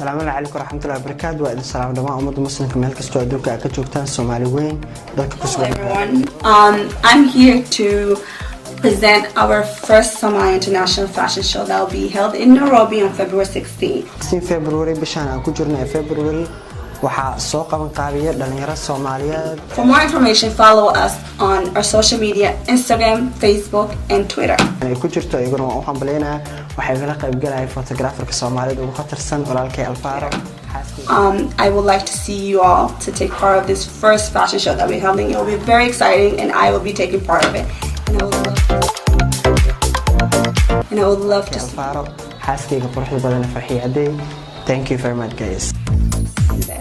Asalaamu calaykum waraxmatullahi wabarakaatu. Waa idin salaam dhammaan ummadda Muslimka meel kastoo adduunka aad ka joogtaan, Soomaali weyn dalka ku Hello sugan. everyone. I'm here to present our first Somali International Fashion Show that will be held in Nairobi on February 16th. 16 February, bishaan aan ku jirno ee February, waxaa soo qaban qaabiya dhalinyaro Soomaaliyeed. For more information, follow us on our social media: Instagram, Facebook, and Twitter. Ay ku jirto iyaguna waan u hambaleynayaa. Waxaa igala qaybgalaya photographerka Soomaalida ugu khatarsan, walaalkay Alfaaro, xaaskeyga. I would like to see you all to take part of this first fashion show that we're holding. It will be very exciting, and I will be taking part of it. And I would love to see Alfaaro, xaaskeyga quruxda badan, Farxiya Cadey. Thank you very much, guys. you there.